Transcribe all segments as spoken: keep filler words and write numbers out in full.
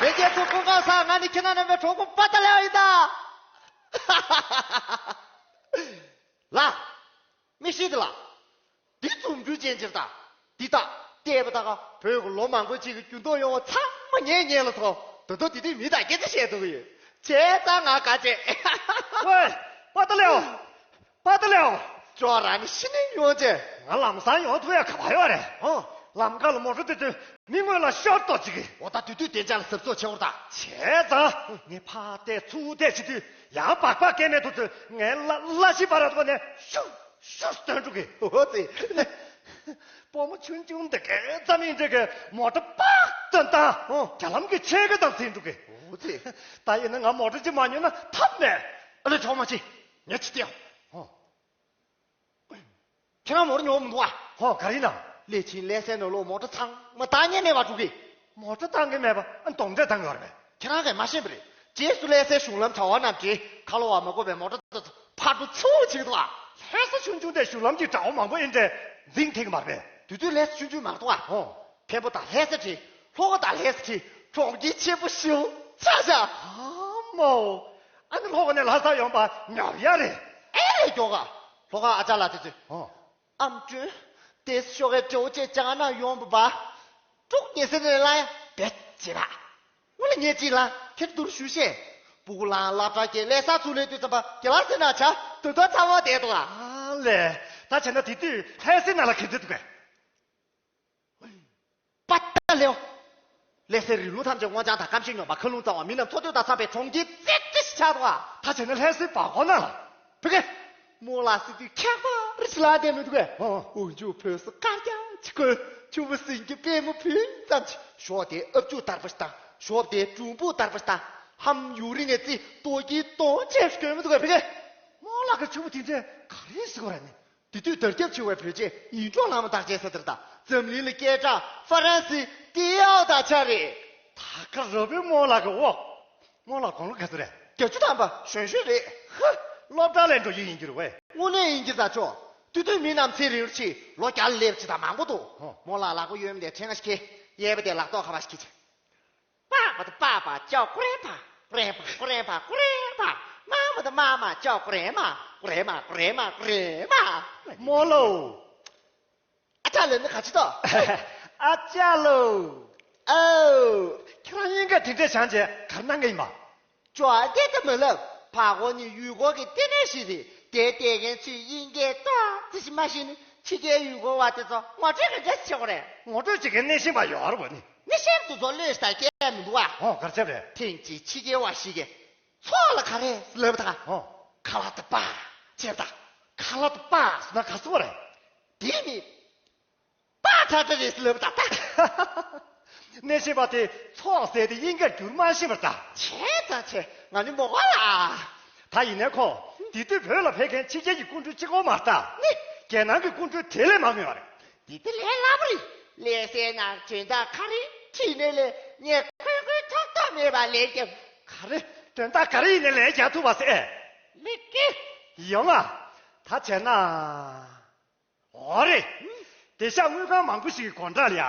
ལྷན་རྒྱས་ཚོ་སྐུ་ཁམས་བཟང་། ང་ནི་ཁྱེད་རང་རྣམ་པའི་གྲོགས་པོ་པ་ཏ་ལེའོ་ཡིན་ད། ལགས། མི་ཤི་དེ་ལ། འདི་རྫུ་འཕྲུལ་ཅན་ཅིག་དང་། འདི་དག་བལྟས་པ་དག་བོད་ཀྱི་ལོ་མང་པོ་ཅིག་གི་འགྱུར་ལྡོག་ཡོང་བ་ཚང་མ་ངས་ཉན་ལ་ཐོངས། ད་དུང་དེ་དུས་མི་དང་སྐད་ཆ་བཤད་ཐུབ་ཀྱི་ཡོད། བྱས་ཙང་ང་དགའ་བྱས། ཝེ། པ་ཏ་ལེའོ། པ་ཏ་ལེའོ། ཅོག་རང་ནི་ཤི་ནས་ཡོང་བྱས། ང་ལམ་སང་ཡོང་ཐུབ་ཡ་ག་པར་ཡོད་རེད། ཨོ། ལམ་ཁ་ལ་མོ་ཊ་དེ་ཚོས་མི་ངོ་ལ་ཤོར་ཏོ་ཅིག་གི། འོ་ད་དུས་དུས་བདེ་འཇགས་ལ་གཟབ་གཟབ་བྱེད་འོར་ད། བྱས་ཙང་ངས་ཕར་བལྟས་ཚུར་བལྟས་བྱེད་དུས་ཡང་སྦག་སྦག་སྐད་མེད་དུ་ཚོས་ངའི་བརླ་བརླ་ཤི་བ་ར་ཐོག་ནས་ཤུ་ཤུ་སྟོན་འགྲོ་གི། འོ་ཙི། སྤོ་མོ་ཆུང་ཆུང་འདི་གའི་ཙམ་ཡིན་འདྲ་གི་མོ་ཊ་པག་ཙམ་བཏང་། ཨོ། རྒྱ་ལམ་གྱི་ཆས་ག་དང་འཛིང་འགྲོ་གི། འོ་ཙི། ད་ཡིན་ན་ང་མོ་ཊ་ཅིག་མ་ཉོས་ན་ཐབས་མེད། ཨ་ལེ་གྲོགས་མ་ཅིག་ངས་ཅིག་སྟེར། ཨོ། ཁྱེད་རང་མོ་ཊ་ཉོ་མི་འདུག་ཨ། ཧོ་ག་རེ་ཡིན་ནམ། སླེ་ཆིན་ལྷ་སའི་ནང་ལོགས་མོ་ཊ་ཚང་མ་བཏང་ཉན་ནས་བ་འགྲོ་གི། མོ་ཊ་བཏང་གི་མེད་པ་ཨ་གདོན་འདྲེ་བཏང་ཡོད་རེད་པས། ཁྱེད་རང་གིས་མ་ཤེས་པ་རེད། རྗེས་སུ་ལྷ་སའི་གཞུང་ལམ་བྱ་བ་རྣམས་ཀྱིས་ཁ་ལོ་བ་མ་དགོས་པའི་མོ་ཊ་དེ་ཚོ་ཕར་འགྲོ་ཚུར་བྱེད་འདུག་ཨ། ལྷ་ས་ཆུང་ཆུང་དེ་གཞུང་ལམ་གྱི་དྲ་བ་མང་པོ་ཨེ་འདྲས་འཛིང་ཐེངས་མ་རེད་པས། དེ་དུས་ལྷ་ས་ཆུང་ཆུང་མ་གཏོགས་ཨ། ཧོ། འཕན་པོ་དང་ལྷ་ས་བྲིས། ལྷོ་ཁ་དང་ལྷ་ས་བྲིས། གྲོང་ཁྱེར་ཆེན་པོ་ཞིག་ཆགས་ཤག་ཨ་མའོ། ཨ་ནི་ལྷོ་ཁ་ནས་ལྷ་ས་ཡོང་པ་ཉོབ་ཡ་རེད། ཨེ་རེད་མགྱོགས་ག་ལྷོ་ཁ་ཨ་ཅག་ལགས་དེ་ཚོས། ཨོ། ཨམ་ཀྲུང་། དེ་ཤོག་གའི་འབྲས་བུ་ཅེས་ཅང་ན་ཡོང་བ་བ། དཀྲུག་ཉེ་སེ་ནས་ལ་ཡ་བེད་བྱེད་པ། ངོ་ལ་ཉེ་ཅིག་ལ་ཁེར་དུར་ཞུ་ཤེས། སྤུ་གུ་ལང་སློབ་གྲྭ་སྐྱེལ་ལས་ས་ཚུགས་ལས་དུས་ཙམ་པ་དགེ་ལགས་ཟེར་ན་བྱ་དུས་ད་ཚང་མ་བསྡད་འདུག་ཨ། ཨ་ལས། ད་བྱས་ན་དེ་དུས་ལྷ་སའི་ནང་ལ་ག་ཚོད་འདུག་གས། པ་ཏ་ལེའོ། ལྷ་སའི་རི་ལུང་ཐམས་ཅད་སྔོ་ལྗང་དང་སྐམ་ཤིང་སྙོམས་པ། མཁའ་རླུང་གཙང་བ། མི་རྣམས་འཚོ་སྡོད་དང་འཚམས་པའི་གྲོང་ཁྱེར་རྩེ་གྲས་ཤིག་ཆགས་འདུག་ཨ། ད་བྱས་ན་ལྷ་སའི་བར་སྐོར་ནང་ལ། བུ་གེ། རྨོ་ལགས་སི་དུས་འཁྱག་པ་རི་སི་ལ་བསྡད་མི་འདུག་གས། ཨོ། འོག་འཇུག་བོད་ས་དཀར་རྐྱང་ཅིག་གོན། ཆུ་བོ་སེང་གེ་པད་མོ་བུན་ཙམ་ཅིག་ཞོགས་དེ་ཨབ་ཅུག་དར་པོ་ཞིག་དང་། ཞོགས་དེ་གྲུམ་བུ་དར་པོ་ཞིག་དང་། ཧམ་ཡུ་རི་ནས་རྩི་ཏོ་གི་ཏོང་ཆེ་ཞིག་གོན་མི་འདུག་གས། བུ་གེ། རྨོ་ལགས་ཀྱི་ཆུ་བོ་དེ་འདྲས་ག་རེ་ཟེར་དགོས་ར་ནི། དེ་དུས་དར་ཁྱབ་ཆེ་བའི་བོད་ཆས་ཡིད་འཕྲོག་ལངས་མ་ཐག་བྱས་ས་དེར་དང་འཛམ་གླིང་ལ་སྐད་གྲགས་ཧྥ་རན་སི་ཏི་ཡའོ་དང་ཆ་རེད། ད་ག་ར་བའི་རྨོ་ལགས་ཀྱི་འོ། རྨོ་ལགས་དགུང་ལོ་ག་ཚོད་རེད། བརྒྱད་ཅུ་ཐམ་པ་གཞོན་གཞོན་རེད། ཧ། སློབ་གྲྭ་ལས་འགྲོ་ཡུལ་ཡིན་གྱི་རེད་བས། དངོས་གནས་ཡིན་གྱི་ད་ཆོག་དེ་དུས་མི་རྣམས་ཚེ་རིང་རུ་ཆེ་ལོ་བརྒྱ་ལ་སླེབས་ཅི་དང་མང་པོ་འདུག་ཧོ། རྨོ་ལགས་ལག་པ་གཡོན་མ་དེ་ཕྲེང་བ་ཞིག་ཁྱེར། གཡས་པ་དེ་ལག་ཐོག་ཁ་པར་ཞིག་ཁྱེར། པ་པ་ད་པ་པ་ཅོ་ཀུ་རེ་པ། ཀུ་རེ་པ་ཀུ་རེ་པ་ཀུ་རེ་པ། མ་མ་ད་མ་མ་ཅོ་ཀུ་རེ་མ། ཀུ་རེ་མ་ཀུ་རེ་མ་ཀུ་རེ་མ། རྨོ་ལགས། ཨ་ཅག་ལགས་ནི་ག་ཅི་ད། ཨ་ཅག་ལགས། ཨོ། ཁྱེད་རང་དབྱིན་སྐད་དེ་འདྲས་སྦྱངས་བྱས་ག་རེ་གནང་གི་ཡིན་པ། ཅོ་ཨ་སྐད་ད་མི་ལབ། ཕ་གོ་ནི་ཡུལ་སྐོར་གྱི་ལྟེ་གནས་ཤིག་རེད། དེ་ལྟེ་གནས་ཚུད་དབྱིན་སྐད་ཏོག་ཙི་ཞིག་མ་ཤེས་ནི་ཕྱི་རྒྱལ་ཡུལ་སྐོར་བ་དེ་ཚོ་ངོ་སྤྲོད་ག་འདྲས་བྱེད་དགོས་རེད། ངོ་སྤྲོད་བྱེད་མཁན་སྣེ་ཤན་པ་ཡོད་རེད་བ་ནི། སྣེ་ཤན་དེ་ཚོ་བློས་བཏང་སྐད་མི་འདུག་ཨ། ཨོ་གར་ཆབ་རེད། ཐེངས་གཅིག་ཕྱི་རྒྱལ་བ་ཞིག་གིས་ཚོགས་ལ་ག་རེ་ལབ་ད། ཨོ། ཁ་ལ་ད་པ་བྱས་ད། ཁ་ལ་ད་པ་ཟེར་ན་ག་ཟེར་བ་རེད། དེ་ནི། པ་ཁྲ་ཁྲ་རེད་ཟེར་ལབ་ད་ད། སྣེ་ཤན་པ་དེ་ཚོགས་ཟེར་དེ་དབྱིན་སྐད་བསྒྱུར་མ་ཤེས་པར་ད། བྱས་ད་བྱས་ང་ནི་མོ་ག་ལ། ད་ཡིན་ནའི་ཁོ། དེ་དུས་བོད་ལ་ཕེབས་མཁན་ཕྱི་རྒྱལ་གྱི་སྐུ་མགྲོན་གཅིག་པོ་མ་རེད་ད། ནི། རྒྱལ་ནང་གི་སྐུ་མགྲོན་དེ་ལས་མང་ཡོད་རེད། འདི་དེ་ལས་སླ་པོ་རེད། ལྷ་སའི་ནང་དོན་དག་ག་རེ་དྲིས་ནས་ལས་ངས་ཁོན་ཁོན་ཐོག་ཐོག་མེད་པ་ལན་རྒྱབ། ག་རེ། དོན་དག་ག་རེ་ཡིན་ནའི་ལན་རྒྱག་ཐུབ་པ་ཟེར། ལིག་ཀི། ཡོང་ང་། ད་བྱས་ན། འོ་རེད། དེང་སང་དངུལ་ཁང་མང་པོ་ཞིག་གི་སྒོ་འགྲམ་ལ་ཡ།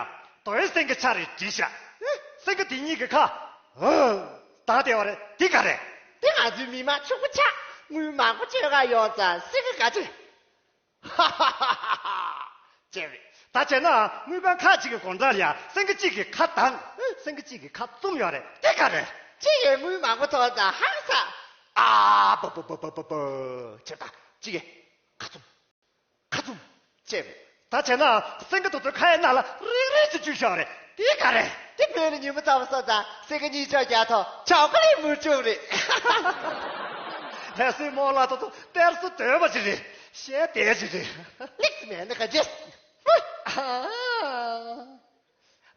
རྡོ་ཡི་སེང་གེ་ཆ་རེ་བྲིས་ཤག་སེང་གེ་དེ་གཉིས་ཀྱི་ཁ། ཧ། བཏགས་བསྡད་པ་རེད། འདི་ག་རེད། འདི་ང་ཚོའི་མི་མང་ཕྱུག་པོ་ཆགས་དངུལ་མང་པོ་སྤྱོད་ག་ཡོང་ཙང་སེང་གེ་ག་ཅི། ཧ་ཧ་ཧ་ཧ་ཧ། ཅེས་རེད། ད་བྱས་ན་དངུལ་ཁང་ཁག་ཅིག་གི་སྒོ་འགྲམ་ལ་ཡ་སེང་གེ་གཅིག་གི་ཁ་གདངས། སེང་གེ་གཅིག་གི་ཁ་བཙུམ་ཡོད་རེད། འདི་ག་རེད། གཅིག་གིས་དངུལ་མང་པོ་ཐོབ་ཙང་ཧང་སངས། ཨ་བ་བ་བ་བ་བ་བ། ཅེས་ད་གཅིག་གིས་ཁ་བཙུམ། ཁ་བཙུམ། ཅེས་རེད། ད་བྱས་ན་སེང་གེ་དེ་ཚོའི་ཁ་ཡི་ནང་ལ་རིག་རིག་ཅིག་བཅུག་བཞག་རེད། འདི་ག་རེད། འདི་བོད་ལ་ཉིན་མོ་ཚ་བ་སོང་ཙང་སེང་གེ་གཉིས་ཆ་རྒྱག་ཐོག་ཆོ་ཀ་ལེ་མུར་བཅུག་རེད། ལྷ་སའི་རྨོ་ལགས་དེ་ཚོ་གཏེར་སོ་དོད་པ་ཅིག་རེད། བཤད་བདེ་ཅིག་རེད། ལེགས་མེད་ནི་ག་ཅེས།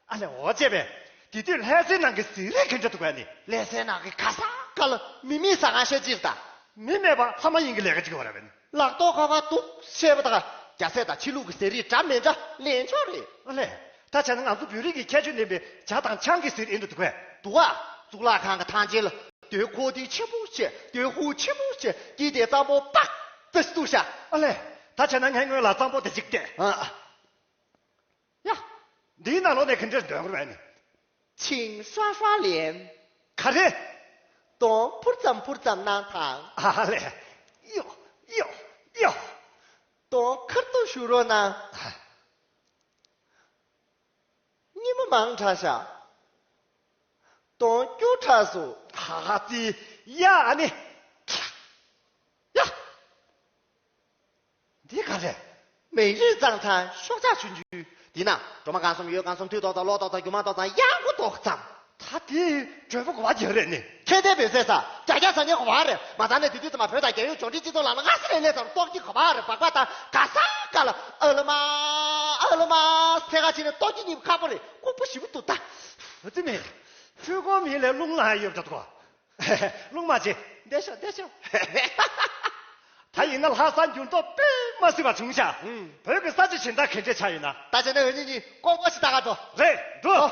ཨ་ལས་འོ་བྱས་པས། དེ་དུས་ལྷ་སའི་ནང་གི་ཟས་རིགས་ག་འདྲ་འདུག་གས་ནི། ལྷ་སའི་ནང་གི་ག་ས་ག་ལ་མི་མེད་ཟ་ཁང་ཤ་ཅིག་རེད་ད། མི་མེད་པ་ལྷ་མ་ཡིན་གྱི་ལས་ཀ་ཅིག་ཡོད་རེད་པས་ནི། ལག་ཐོག་ཁ་པར་འདུག་བཤད་པ་དང་རྒྱ་སྲས་དང་ཕྱི་ལུགས་ཀྱི་ཟས་རིགས་འདྲ་མི་འདྲ་ལེན་ཆོག་རེད། ཨ་ལས། ད་བྱས་ན་ང་ཚོ་བོད་རིགས་ཀྱི་ཁྱད་ཆོས་ལྡན་པའི་ཇ་དང་ཆང་གི་ཟས་རིགས་འདྲ་འདུག་གས། འདུག་ཨ། གཙུག་ལག་ཁང་གི་ཐང་ཆེན་ལ་རྡོའི་ཁོག་ཐིག་ཆེན་པོ་བྱས། རྡོའི་ཧུ་ཆེན་པོ་བྱས། དཀྱིལ་དེ་གཙང་པོ་པགས་ཏི་ཞིག་བཏུགས་ཤག་ཨ་ལས། ད་བྱས་ན་ངས་སྔོན་ལ་གཙང་པོ་དེ་གཅིག་བལྟས། ཨ། ཡ། འདིའི་ནང་ལོགས་ནས་ག་འདྲས་འདོན་དགོས་རེད་ནི། 请刷刷脸。 ག་རེ། གདོང་ཕུར་ཙམ་ཕུར་ཙམ་གནང་དང་། ཨ་ལས། ཡོ། ཡོ། ཡོ། གདོང་ཁ་ཐུག་བཞུ་རོགས་གནང་། ཉི་མ་མང་དྲགས་ཤག་གདོང་སྐྱུར་དྲགས་སོང་། ཧ་ཧ་ཙི། ཡ་ཨ་ནི། ཡ། འདི་ག་རེད། 每日早餐 ཤོག་ཆག་ཆུང་ཆུང་། འདི་ན་སྒྲོལ་མ་སྒང་གསུམ་ཡོད། སྒང་གསུམ་མཐུ་ཏོག་ཙམ་གློག་ཏོག་ཙམ་རྒྱུ་མ་ཏོག་ཙམ་གཡང་འགུག་ཏོག་ཙམ། ད་དེ་གྲོད་པ་གོ་བ་རྒྱག་རེད་ནི། ཁྱེད་བསྟན་པའི་སེ་ས་རྒྱ་རྒྱ་ཟ་ཉེ་གོ་བ་རེད། མ་ད་ནས་དེ་དུས་ཙམ་མ་བོད་དང་རྒྱལ་ཡོངས་འབྱོར་འབྲིང་སྤྱི་ཚོགས་ལ་ལ་ང་སེ་རེ་ལས་ཙམ་ཏོག་ཅིག་གོ་བ་རེད། སྦག་སྦག་དང་ག་ས་ག་ལ་ཨ་ལ་མ། ཨ་ལ་མ། སེ་ག་ཕྱི་ནས་ཏོག་ཅིག་གཉིས་ཁག་པོ་རེད། ལྐུགས་པ་ཞིག་འདུག་ད། ཨ་ཙི་མེད། ཆོས་སྐོར་མི་ལས་རླུང་ལངས་ཡོད་འགྲོ་འདུག་རླུང་མ་བྱེད། བསྡད་ཤོག་བསྡད་ཤོག་ད་ཡིན་ན་ལྷ་ས་འགྱུར་ལྡོག་དཔེ་མ་སྲིད་པ་བྱུང་ཤག་ཨུམ། བོད་ཀྱི་ས་ཆ་གཞན་དག་ག་འདྲས་ཆགས་ཡོད་ན། ད་བྱས་ན་འུ་གཉིས་གཉིས་ཀོང་པོ་ཞིག་ལྟ་ག་འགྲོ། རེད་འགྲོ།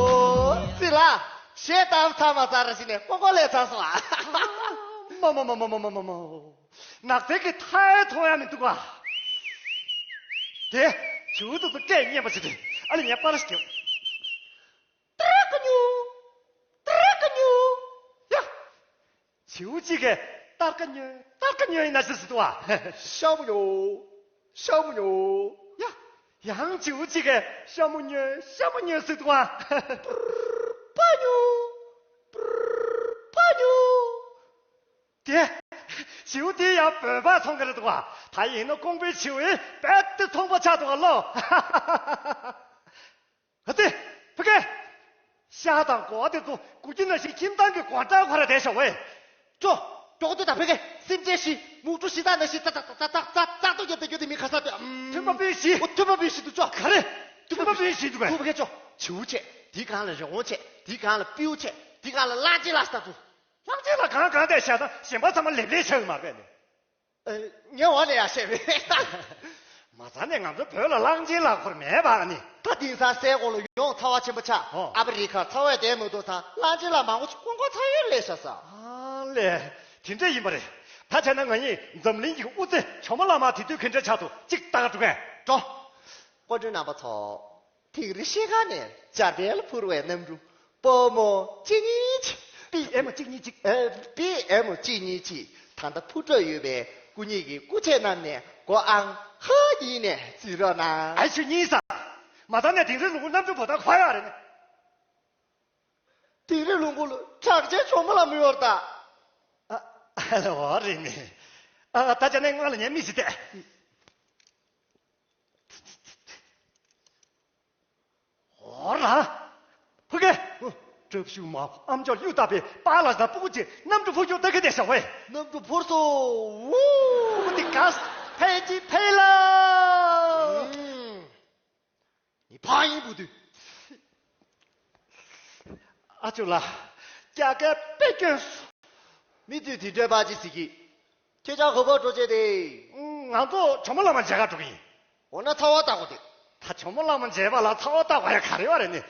ཨོ་ཙི་ལ། གཞས་བཏང་ཚར་མ་ཚར་ར་ཞིག་ནས་ཀོང་ཀོང་ལས་ཚར་སོང་ཨ། མ་མ་མ། ནགས་ཚལ་གྱི་མཐའ་ཡས་མཐོང་ཡ་མི་འདུག་ག་དེ། བྱིའུ་ཏོག་ཏོ་སྐད་སྙན་པ་ཞིག་རེད། ཨ་ལས་ངས་པར་ཞིག་ཀྱང་། ཏར་ཀ་ཉུ། ཏར་ཀ་ཉུ། ཡ། བྱིའུ་གཅིག་གིས་ཏར་ཀ་ཉོན་ཏར་ཀ་ཉོན་ཡིན་ན་ཟེར་སྲིད་དོ་བ། ཤ་མོ་ཉོ། ཤ་མོ་ཉོ། ཡ། ཡང་བྱིའུ་གཅིག་གིས་ཤ་མོ་ཉོན་ཤ་མོ་ཉོན་ཟེར་འདུག་བ། པ་ཉོ། པ་ཉོ། དེ། བྱིའུ་དེ་ཡང་བོད་པ་མཐོང་གི་རེད་འདུག་བ། ད་ཡིན་ན་ཀོང་པོའི་བྱིའུ་ཡིན་རྦད་དེ་མཐོང་པ་ཆགས་འདུག་བ་ལོ། ཨ་ཙི། ཕ་གི། ཤ་དང་གོ་བ་དེ་ཚོ་སྒུག་ཁྱི་ནང་བཞིན་ཁྱིམ་ཚང་གི་སྒོ་འགྲམ་ཁོ་ར་བསྡད་ཤོག་ཝེ། ཅོ། ཅོག་ཏུ་ད་ཕ་གི། སེམས་ཅན་བཞི་མུ་ཏྲུ་བཞི་དག་ནང་བཞིན་ཙག་ཙག་ཙག་ཙག་ཙག་ཙག་ཏོ་རྒྱབ་དེ་རྒྱུ་དེ་མི་ཁ་ས་དེ་ཨམ། ཐུན་མ་སྤུན་བཞི། ཨོ་ཐུན་མ་སྤུན་བཞི་འདུག་ཅོ། ག་རེ། ཐུན་མ་སྤུན་བཞི་འདུག་གས། ཐུ་ཕ་གི་ཅོ། བྱིའུ་ཆེ། དེའི་སྒང་ལ་རི་བོང་ཆེ། དེའི་སྒང་ལ་སྤྲེའུ་ཆེ། དེའི་སྒང་ལ་གླང་ཆེན་ལ་ས་ཏུ། གླང་ཆེན་ལ་གང་གང་བསྡད་བཞག་ན་གཞན་པ་ཚང་མ་ལེབ་ལེབ་ཆགས་ཀྱི་མ་རེད་ནི། ཨེ། ངས་འོག་ནས་ཡར་བཤད་པས། མ་ཚད་ནས་ང་ཚོ་བོད་ལ་གླང་ཆེན་ལ་འཁོར་མེད་པ་ནི། ད་དེང་སང་སའི་གོ་ལ་ཡོངས་ཚ་བ་ཆེན་པོ་ཆགས། ཨོ། ཨ་ཕི་རི་ཁར་ཚ་བས་བསྡད་མི་འདུག་ད་གླང་ཆེན་ལ་མང་པོ་ཅིག་ཀོང་ཀོང་ཚ་ཡོད་ལས་ཤ་ས། ཨ་ལས། དེ་འདྲ་ཡིན་པ་རེད། ད་བྱས་ན་ང་གཉིས་འཛམ་གླིང་གི་དབུ་རྩེ་ཇོ་མོ་གླང་མ་དེ་དུས་ག་འདྲ་ཆགས་འདུག་ཅིག་ལྟ་ག་འགྲོ་གས། འགྲོ། སྐུ་མགྲོན་རྣམ་པ་ཚོ། དིང་རི་ཤེལ་ཁང་ནས་འཇར་པན་ལ་འཕུར་བའི་གནམ་གྲུ་པོ་མོ་གཅིག་གཉིས་གཅིག་པི་ཨེམ་གཅིག་གཉིས་གཅིག་ཨེ། པི་ཨེམ་གཅིག་གཉིས་གཅིག་ད་ལྟ་འཕུར་འགྲོ་ཡོད་པས་སྐུ་ཉིད་ཀྱི་སྐུ་མཆེད་རྣམས་ནས་སྒོ་ཨང་ཁ་གཉིས་ནས་འཛུལ་རོགས་གནང་། ཨ་ཆུ་གཉིས་ས། མ་ད་ནས་དིང་རི་ལུང་གནམ་གྲུ་བོ་ད་ཁོ་ཡག་རེད་ནི། དིང་རི་ལུང་པོ་ལ་གྲགས་ཅན་ཇོ་མོ་ལ་མི་ཡོར་ད། ཨ་ཨ་ལ་འོ་རེད་ནི། ཨ་ད་ཅག་ནས་སྔ་ལ་ཉན་མི་ཞིག་བལྟས། ཧོ་ར། ཕུ་གེ། བྲབ་ཤུ་མ་ཨམ་ཅོག་གཡུ་བཏབ་པའི་པཱ་ལགས་དང་སྤུ་གུ་གཅིག་གནམ་གྲུ་འཕུར་རྒྱུ་ལྟ་གི་བསྡད་ཤག་ཝེ། གནམ་གྲུ་འཕུར་སོང་། ཝུ། སྤུ་གུ་དེ་ག་ཕེ་ཅི་ཕེ་ལ། ནི་ཕ་ཡིན་བུ་དུས། ཨ་ཅོ་ལ། རྒྱ་སྐད་དཔེ་སྐྱོན་སོང་། མི་དུས་དེ་འདྲའི་པ་ཅི་ཟིག་གི། ཁྱེད་ཅག་ག་པར་འགྲོ་བྱས་ཏེ། ང་ཚོ་ཇོ་མོ་གླང་མ་མཇལ་ག་འགྲོ་གི་ཡིན། འོ་ན་ཚ་བ་ལྟ་དགོས་ཏེ། ད་ཇོ་མོ་གླང་མ་མཇལ་བ་ལ་ཚ་བ་ལྟ་དགོས་ཡ་ག་རེ་བ་རེད་ནི།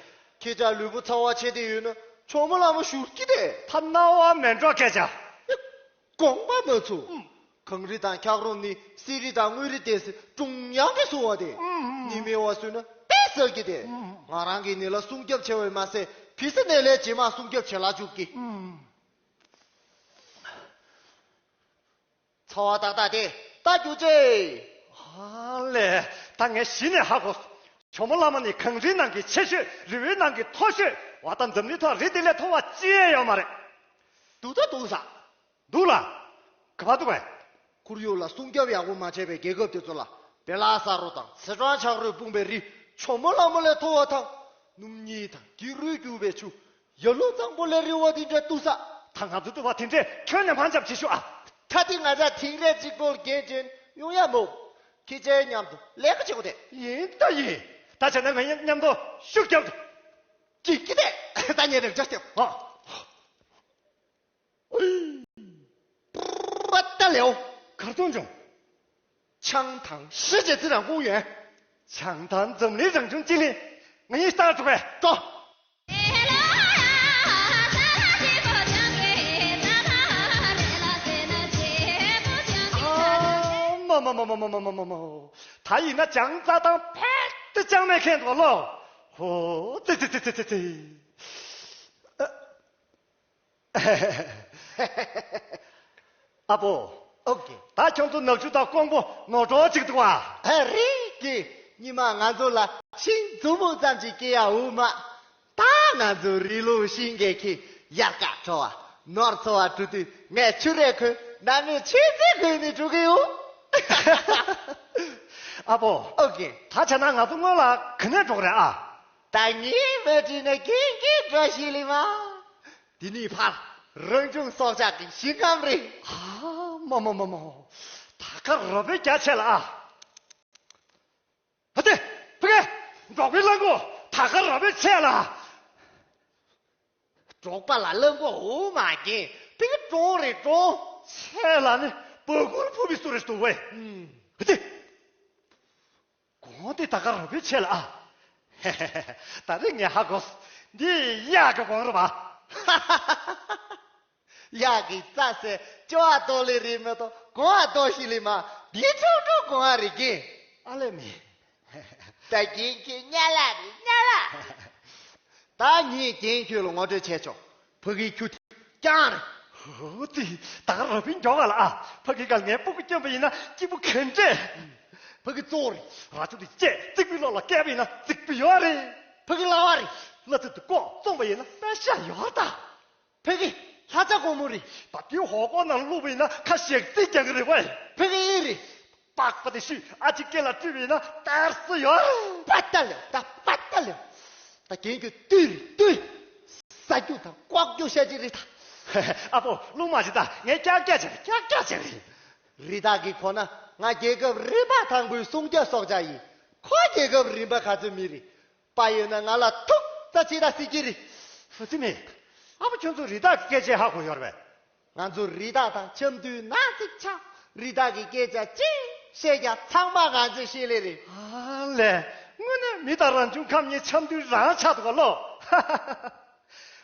ཁྱེད་ཅག་ལུས་པོ་ཚ་བ་ཆེ་དེ་ཡོད་ན་ཇོ་མོ་གླང་མ་བཞུར་གི་དེ། ད་རྣ་བ་མེད་འགྲོ་སྐད་ཆ། དགོངས་པ་མ་ཚོམ། གངས་རི་དང་འཁྱགས་རོམ་ནི་གསེར་རི་དང་དངུལ་རི་ཏེ་སི་ཀྲུང་དབྱང་གིས་བཟུང་བ་དེ། ནི་མེ་བ་བཟོས་ན་དཔེ་ཟབ་གི་དེ། ང་རང་གི་ནི་ལ་སྲུང་སྐྱོབ་བྱེད་པ་མ་ཟད་ཕི་སི་ནས་ལས་རྗེས་མ་སྲུང་སྐྱོབ་བྱེད་ལ་འཇུག་གི། ཚ་བ་ཏག་ཏག་དེ་ལྟ་རྒྱུ་ཅེ། ཧ་ལས། ད་ངས་གཞི་ནས་ཧ་གོ། ཇོ་མོ་གླང་མ་ནི་གངས་རིའི་ནང་གི་ཆེ་ཤོས། རི་བོའི་ནང་གི་མཐོ་ཤོས། བ་ད་འཛམ་གླིང་ཐོག་རི་དེ་ལས་མཐོ་བ་ཅི་ཡང་ཡོད་མ་རེད། འདུག་ད་འདུག་ས། འདུག་ལ། ག་པར་འདུག་གས། ཁོར་ཡུག་ལ་སྲུང་སྐྱོབ་ཡག་པོ་མ་བྱས་པའི་རྒྱལ་ཁབ་དེ་ཚོ་ལ་བེ་ལ་ས་རོ་དང་སི་ཁྲོན་ཆག་རོས་སྤུངས་པའི་རི་ཇོ་མོ་གླང་མ་ལས་མཐོ་བ་དང་། སྣུམ་སྙིགས་དང་སྐྱི་རུས་རྒྱུ་བའི་ཆུ། ཡ་ལོ་གཙང་པོ་ལས་རི་བོ་དེ་འདྲ་འདུག་ས། ད་ང་ཚོ་འདུག་པ་དེ་འདྲས་ཁྱོན་ནས་མ་འཇབ་བྱེད་ཤོག་ཨ། ད་དེ་ང་ཅག་དིང་རི་གཅིག་པོར་འགན་འདྲེན་ཡོང་ཡ་མོ། ཁྱེད་ཅག་མཉམ་དུ་ལས་ཀ་བྱེད་དགོས་ཏེ། ཡིན་ད་ཡིན། ད་བྱས་ན་ང་མཉམ་དུ་ཤུགས་རྒྱབ་ཏུ། ཅིག་གི་ཏེ། ད་ཉེ་རེག་ཅག་སྟེ། ཨ། པ་ཏ་ལེའོ། གར་སོང་བྱུང་། 长塘世界自然公园། 长塘འཛམ་གླིང་རང་བྱུང་སྤྱི་གླིང་། ང་གཉིས་ལྟར་འགྲོ་བས་འགྲོ། ཨ་མ། མ་མ་མ་མ། ད་ཡིན་ན་ཅང་རྩ་དང་ཕལ་ཏེ་ཅང་མེད་མཁན་འདུག་ལོ། ཧོ་ཙི་ཙི། ཨ་པོ། ཨོ་ཀེ། ད་ཁྱོད་ཚོ་ནག་ཆུ་དང་ཀོང་པོ་ནོར་གྲོགས་གཅིག་འདུག་བ། ཨ་རེད་ཀེ། ཉི་མ་ང་ཚོ་ལ་ཤིང་མཛུབ་མོ་ཙམ་གྱིས་སྐྱེལ་ཡ་འོ་མ། ད་ང་ཚོ་རི་ལུང་ཤིང་གི་ཁྱི་དབྱར་ཁ་དྲོ་བ་ནོར་འཚོ་བ་འགྲོ་དུས་ངས་ཆུ་རེ་ཁོལ། ནམ་ཡིན་ཆུ་ཚན་ཁོལ་ནས་འགྲོ་གི་ཡོད། ཨ་པོ། ཨོ་ཀེ། ད་བྱས་ན་ང་ཚོ་སྔོན་ལ་ག་ནས་འགྲོ་གི་རེད་ཨ། ད་ངས་མ་བྲིས་ན་རྒན་གྱིས་འགྲོ་ཤེས་ལེ་མ། དེ་ནས་ཕར་རང་བྱུང་སྲོག་ཆགས་ཀྱི་ཞིང་ཁམས་རེད། ཨ་མ་མ་མ་མ། ད་ག་ར་བའི་རྒྱ་ཆེ་ལ་ཨ། ཨ་ཙི། ཕ་གི། འབྲོག་པའི་གླང་གོ་ད་ག་ར་བའི་ཆེ་ལ། འབྲོག་པ་ལ་གླང་གོ་འོ་མ་རྒན། ཕ་གི་འབྲོང་རེད་འབྲོང་། ཆེ་ལ་ནི་སྦ་གུར་ཕུབ་པའི་སུ་རེད་འདུག་བས། ཨ་ཙི། གོང་དེ་ད་ག་ར་བའི་ཆེ་ལ་ཨ། ད་རེས་ངས་ཧ་གོ། འདི་གཡག་གི་གོང་རེད་པ། གཡག་གི་རྩྭ་ཟས་སྐྱོ་བ་ཏོག་ལེ་རེད་མ་གཏོགས་གོང་བ་ཏོག་ཞིག་ལེ་མ། འདི་ཆུང་ཆུང་གོང་བ་རེད་ཀྱི། ཨ་ལེ་མི། ད་རྒན་ཁྱེད་གཉའ་ལག་རེད་གཉའ་ལག་ད་ངས་རྒན་ཁྱོད་ལ་ངོ་སྤྲོད་བྱས་ཆོག་ཕ་གིའི་ཁྱུ་དེ་རྐྱང་རེད། ཧོ་ཙི། ད་ག་ར་བའི་མགྱོགས་ག་ལ་ཨ། ཕ་གི་ག་ངའི་སྤུ་གུ་སྐྱོན་པ་ཡིན་ན་སྐྱིད་པོ་ག་འདྲས། ཕ་གི་གཙོ་བོ་རེད། རྭ་ཅོ་དེ་བཅད་རྩིག་པའི་ལོགས་ལ་བཀལ་པ་ཡིན་ན་རྩིག་པ་ཡོད་རེད། ཕ་གི་གླ་བ་རེད། གླ་རྩི་དེ་ལྐོག་བཙོང་པ་ཡིན་ན་པད་ཤག་ཡོད་ད། ཕ་གི་ལྷ་ཆ་སྒོར་མོ་རེད། ད་དེའི་ཧོ་ཀོ་ནང་བླུགས་པ་ཡིན་ན་ཁ་ཞེག་རྩིས་རྒྱག་གི་རེད་བས། ཕ་གི་ཨི་རེད། པགས་པ་དེ་བཤུས་ཨ་ཅེ་སྐེ་ལ་བཀྲུས་པ་ཡིན་ན་ཏར་སི་ཡོད། པ་ཏ་ལེ་ད་པ་ཏ་ལེ། ད་རྒན་ཁྱོད་བཏུལ་རེད་བཏུལ། ཟ་རྒྱུ་དང་ལྐོག་རྒྱུ་བཤད་ཀྱི་རེད་ད། ཨ་ཕོ་རླུང་མ་བྱེད་ད་ངས་ཀྱག་ཀྱག་བྱེད་རེད་ཀྱག་ཀྱག་བྱེད་རེད། རི་དྭགས་ཀྱི་གོ་ན་ང་རྒྱལ་ཁབ་རིམ་པ་དང་པོའི་སྲུང་སྐྱོབ་སྲོག་ཆགས་ཡིན། ཁོ་རྒྱལ་ཁབ་རིམ་པ་ག་ཚོད་མི་རེད། པ་ཡོད་ན་ང་ལ་ཐུག་ཙ་ཅི་ད་སྲིད་ཀྱི་རེད། ཧུ་ཙི་མེ། ཨ་ཕོ་ཁྱོད་ཚོ་རི་དྭགས་ཀྱི་སྐད་ཆ་ཧ་གོ་ཡོད་རེད་པས། ང་ཚོ་རི་དྭགས་དང་ཆབ་མདོའི་ནང་གཅིག་ཆགས། རི་དྭགས་ཀྱི་སྐད་ཆ་ཅི་བཤད་ཀྱང་ཚང་མ་ང་ཚོས་ཤེས་ལེ་རེད། ཨ་ལས། དངོས་གནས་མི་དང་རང་བྱུང་ཁམས་གཉིས་ཆབ་མདོའི་རང་ཆགས་འདུག་ག་ལོ།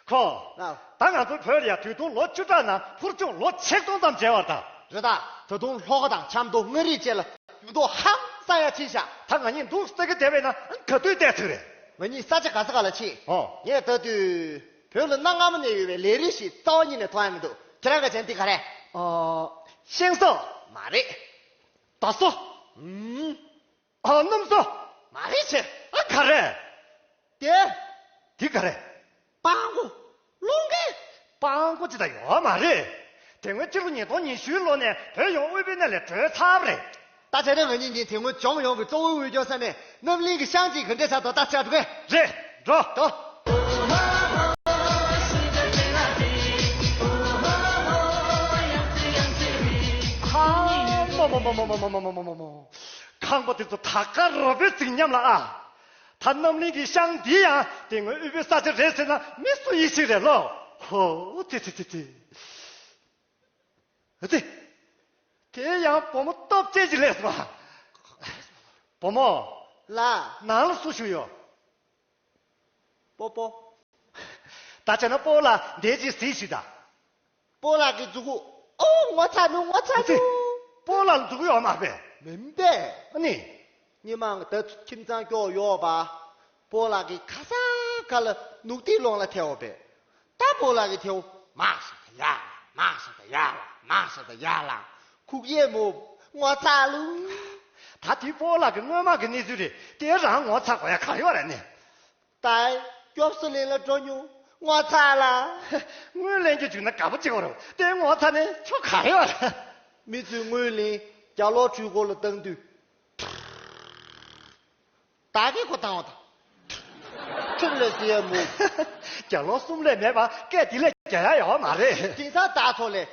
ཁོ། ཨ། ད་ང་ཚོ་བོད་ལ་ཡ་དུས་ཐུང་ལོ་བཅུ་ཕྲག་ནང་འཕུར་མཆོང་ལོ་ཆིག་སྟོང་ཙམ་བྱས་པ་རེད་ད། རེད་ད། ད་དུང་ལྷོ་ཁ་དང་ཆབ་མདོ་མངའ་རིས་བཅས་ལ་འགྱུར་ལྡོག་ཧང་སང་ཡ་ཕྱིན་ཤག་ད་ང་གཉིས་འདུག་སེ་གི་བསྡད་པས་ན་ག་དུས་བསྡད་ཐུབ་རེད། ང་གཉིས་ས་ཆ་ག་ས་ག་ལ་ཕྱིན། ཨོ། ངས་ད་དུས་བོད་ལ་གནའ་སྔ་མོ་ནས་ཡོད་པའི་ལས་རིགས་ཤིག་རྩ་བ་ཉིད་ནས་མཐོང་ཡ་མི་འདུག་ཁྱེད་རང་ག་ཅན་འདི་ག་རེད། ཨོ། ཤིང་བཟོ། མ་རེད། རྡོ་བཟོ། ཨུམ། ཨ། སྣུམ་བཟོ། མ་རེད་ཆེ། ཨ། ག་རེ། དེ། འདི་ག་རེ། སྤང་གོ། རླུང་གི། སྤང་གོ་ཅི་ད་ཡོད་མ་རེད། དེ་སྔོན་ཕྱི་ལོ་ཉིས་སྟོང་ཉི་ཤུའི་ལོ་ནས་བོད་ཡོངས་དབུལ་པོའི་གནས་ལས་གྲོལ་ཚར་བ་རེད། ད་བྱས་ན་ང་གཉིས་ཀྱིས་དེ་སྔོན་ལྗོངས་ཡོངས་ཀྱི་གཙོ་བོའི་དབུལ་སྐྱོར་ས་གནས་རྣམ་གླིང་གི་ཤང་གཅིག་ག་འདྲས་ཆགས་འདུག་ལྟ་ཆ་འགྲོ་གས། རེད། འགྲོ། འགྲོ། ཁང་པ་དེ་ཚོ་ད་ག་ར་བའི་རྫིག་ཉམས་ལ་ཨ། ད་རྣམ་གླིང་གི་ཤང་འདི་ཡང་དེ་སྔོན་དབུལ་པོའི་ས་ཆ་རེད་ཟེར་ན་མི་སུ་ཡིད་ཆེས་རེད་ལོ། ཧོ་ཙི་ཙི་ཙི་ཙི། ཨ་ཙི། དེ་ཡང་བུ་མོ་སྟོབས་ཅན་ཅིག་སླེབས་སོང་ཨ། བུ་མོ། ལགས། ནང་ལ་སུ་བཞུགས་ཡོད། སྤོ་སྤོ། ད་བྱས་ན་སྤོ་ལགས་འདིར་ཅིག་གཟིགས་ཤིག་ད། སྤོ་ལགས་ཀྱི་མཛུ་གུ། ཨོ་ངོ་ཚ་ནུ་ངོ་ཚ་ཨ་ཙི། ནུ། སྤོ་ལགས་མཛུ་གུ་ཡོད་མ་རེད་པས། མིན་པས། ཨ་ནི། སྔོན་མ་ད་ཁྱིམ་ཚང་སྐྱོ་ཡོད་པ། སྤོ་ལགས་ཀྱིས་ག་ས་ག་ལ་ནུག་ཏི་ལོང་ལ་ཐལ་བ་པས། ད་སྤོ་ལགས་ཀྱིས་ཐལ་བ་མ་ཤ་ད་ཡ་ལ་མ་ཤ་ད་ཡ་ལ་མ་ཤ་ད་ཡ་ལ་ཁུག་ཡས་མོ་ངོ་ཚ་ལུ། ད་དེ་སྤོ་ལགས་ཀྱི་སྔོན་མ་གི་གནས་ཚུལ་རེད་དེ་རང་ངོ་ཚ་དགོས་ཡ་ག་ཡོད་རེད་ནི། ད་སྐྱོབ་གསོ་ལེན་ལ་འགྲོ་མྱོང་ངོ་ཚ་ལ། དངུལ་ལེན་རྒྱུ་བྱུང་ན་དགའ་པོ་གཅིག་པ་རེད་དེ་ངོ་ཚ་ནས་ཁྱོ་ག་རེ་ཡོད་རེད། མི་ཚོས་དངུལ་ལེན་རྒྱ་ལོ་འཕྲུལ་འཁོར་ལ་བཏང་དུས། བདག་གིས་ཁོ་བཏང་བ་དང་། ཁྲིམས་ལས་ཟེར་ཡ་མོ། རྒྱ་ལོ་གསུམ་ལས་མེད་པ་སྐད་དེ་ལས་རྒྱ་ཡ་ཡོད་མ་རེད། དེང་སང་བདག་ཚོ་ལས་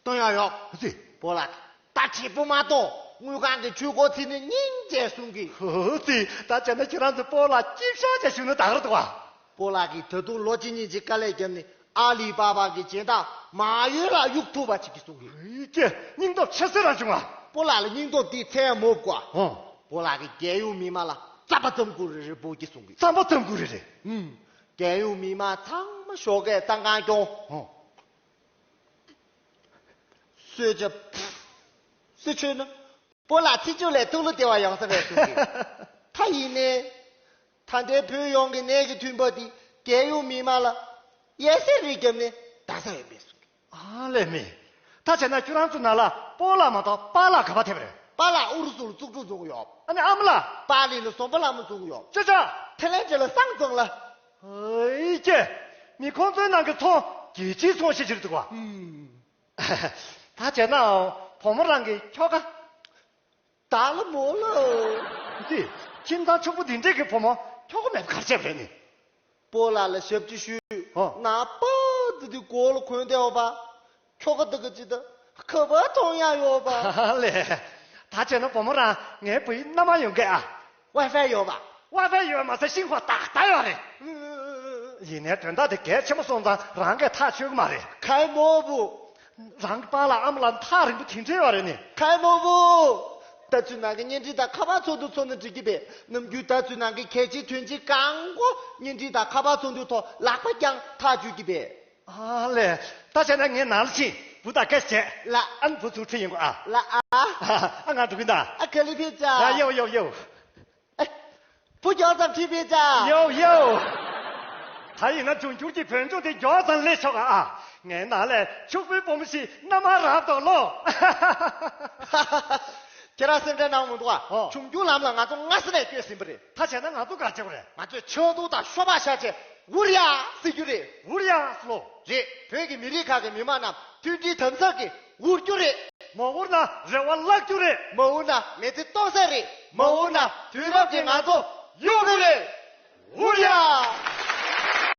གཏོང་ཡ་ཡོད་ཟེ། སྤོ་ལགས་ད་བྱེད་པོ་མ་གཏོང་དངུལ་ཁང་གི་ཆུ་འགོ་ཚིག་ནི་སྙིང་རྗེ་གསུང་གི། ཧོ་ཙི། ད་བྱས་ན་ཁྱེད་རང་ཚོ་སྤོ་ལགས་ཅིབ་ཤ་བྱས་བཞུགས་ན་ད་ག་རེད་འདུག་བ། སྤོ་ལགས་ཀྱིས་ད་དུང་ལོ་གཅིག་གཉིས་ཀྱི་དཀའ་ལས་བརྒྱབ་ནས་ཨ་ལི་པ་པ་གི་སྦྱིན་བདག་མ་ཡུལ་ལ་གཡུག་ཐུབ་པ་ཅིག་གི་གསུང་གི། ཨི་ཀྱེ། སྙིང་སྟོབས་ཆེ་སེ་རང་བྱུང་ང་། སྤོ་ལགས་ལ་སྙིང་སྟོབས་འདི་ཚད་མོ་དགོས། ཧོ། སྤོ་ལགས་ཀྱིས་རྒྱལ་ཡོངས་མི་མང་ལ་རྩམ་པ་རྩམ་ཀུ་རེ་རེ་འབུལ་གྱི་གསུང་གི། རྩམ་པ་རྩམ་ཀུ་རེ་རེ། ཨུམ། རྒྱལ་ཡོངས་མི་མང་ཚང་མ་ཞོགས་ཀས་བཏང་ཁང་སྐྱོང་། ཧོ། གསོལ་ཇ། སུ་ཆོས་ན། སྤོ་ལགས་ཚེ་མཇུག་ལ་ཐུགས་བློ་བདེ་བ་ཡོང་ས་རེད་གསུང་གི། ད་ཡིན་ནའི། ད་ལྟའི་བོད་ཡོངས་ཀྱི་ནད་ཀྱི་མཐུན་པ་འདི་རྒྱལ་ཡོངས་མི་མང་ལ་ཡལ་སྲིད་རེ་བརྒྱབ་ནས་ད་ས་ཡོད་མེད་གསུང་གི། ཨ་ལས་མེད། ད་བྱས་ན་ཁྱོད་རང་ཚོ་ནང་ལ་སྤོ་ལགས་མ་གཏོགས་པཱ་ལགས་ག་པར་ཐེབས་རེད། པཱ་ལགས་ཨུ་རུ་སུ་ལ་བཙུགས་འགྲོ་བཟོ་གི་ཡོད། ཨ་ནི་ཨ་མ་ལགས། པཱ་ལི་ལ་ཟོམ་པ་ལྷ་མོ་བཙུགས་གི་ཡོད། ཅོ་ཅོ། ཐེ་ལན་ཅེ་ལ་སང་ཙང་ལ། ཨེ་ཀྱེ། མི་ཁོང་ཚོའི་ནང་གི་ཚོང་རྒྱལ་སྤྱིའི་ཚོང་ཤེས་ཕྱིར་འདུག་བ། ཨུམ། ད་བྱས་ན་བུ་མོ་རང་གི་ཁྱོ་ག་ད་ལ་མོ་ལ། འདི། ཁྱིམ་ཚང་ཕྱུག་པོ་འདི་འདྲས་ཀྱི་བུ་མོ་ཁྱོ་ག་མེད་པ་ག་རེ་བྱས་པ་རེད་ནི། སྤོ་ལགས་ལ་ཞབས་ཕྱི་ཞུས། ཨོ། ནག་པ་དེ་དུས་གོ་ལ་གོན་བསྡད་ཡོད་པ། ཁྱོ་ག་དེ་ག་ཅི་ད་ཁ་པར་མཐོང་ཡག་ཡོད་པ། ལས། ད་བྱས་ན་བུ་མོ་རང་ངའི་བུའི་མནའ་མ་ཡོང་གི་ཨ། ཝའི་ཧྥའི་ཡོད་པ། ཝའི་ཧྥའི་ཡོད་མ་ཟད་ཤིང་ཧྭ་ཏག་ཏག་ཡོད་རེད། ཡིན་ནའི་དོན་དག་དེ་གལ་ཆེན་པོ་སོང་ཙང་རང་གིས་ཐག་ཆོད་གི་མ་རེད། ཁའི་མོ་བུ། རང་གི་པཱ་ལགས་ཨ་མ་ལགས་ཐག་རིང་པོ་དེ་འདྲས་ཡོད་རེད་ནི། ཁའི་མོ་བུ། ད་ཚོད་ནང་གི་བརྙན་འཕྲིན་དང་ཁ་པར་ཚོགས་འདུ་ཚོགས་ན་འགྲིག་གི་པས། ནམ་རྒྱུན་ད་ཚོད་ནང་གི་གལ་ཆེའི་དོན་ཆེན་གང་གོ་བརྙན་འཕྲིན་དང་ཁ་པར་ཚོགས་འདུའི་ཐོག་ལག་པ་བརྐྱངས་ཐག་གཅོད་ཀྱི་པས། ཨ་ལས། ད་བྱས་ན་ངས་ནང་ལ་ཕྱིན་བུ་དང་སྐད་ཆ་བྱས། ལ། ཨ་ནི་བུ་ཚུར་ཁྲིད་ཡོང་གོ་ཨ། ལ་ཨ། ཨ་ང་འགྲོ་གི་ཡིན་ད། ཨ་ག་ལེ་ཕེབས་ཙ། ཡ་ཡོ་ཡོ་ཡོ། ཨེ། བུ་མགྱོགས་ཙམ་ཁྲིད་ཕེབས་ཙ། ཡོ་ཡོ། ད་ཡིན་ན་འབྱུང་འགྱུར་གྱི་བོད་ལྗོངས་དེ་མགྱོགས་ཙམ་སླེབས་ཆོག་ག་ཨ། ངའི་ནང་ལ་ཕྱུག་པོའི་བུ་མོ་ཞིག་མནའ་མར་རག་འདུག་ལོ། ཁྱེད་རང་སེམས་ཁྲལ་གནང་མི་འདུག་ཨ། ཨོ། འབྱུང་འགྱུར་ལམ་ལ་ང་ཚོ་སྔ་ས་ནས་བསྐྱོད་ཟིན་པ་རེད། ད་བྱས་ན་ང་ཚོ་ག་རེ་བྱེད་དགོས་རེད། ང་ཚོས་ཆང་འཐུང་དང་ཤོ་སྦག་བཞག་བྱས་འུར་ཡ་ཟེར་རྒྱུ་རེད། འུར་ཡ་ལོ། རེད། བོད་ཀྱི་མི་རིགས་ཁག་གི་མི་མང་རྣམས་མཐུན་སྒྲིལ་དམ་ཟབ་ཀྱིས་འུར་རྒྱུ་རེད། མ་འུར་ན་རེ་བ་བརླག་རྒྱུ་རེད། མ་འུར་ན་མི་ཚེ་སྟོང་ཟད་རེད། མ་འུར་ན་དུས་རབས་ཀྱིས་ང་ཚོ་གཡུག་གི་རེད། འུར་ཡ།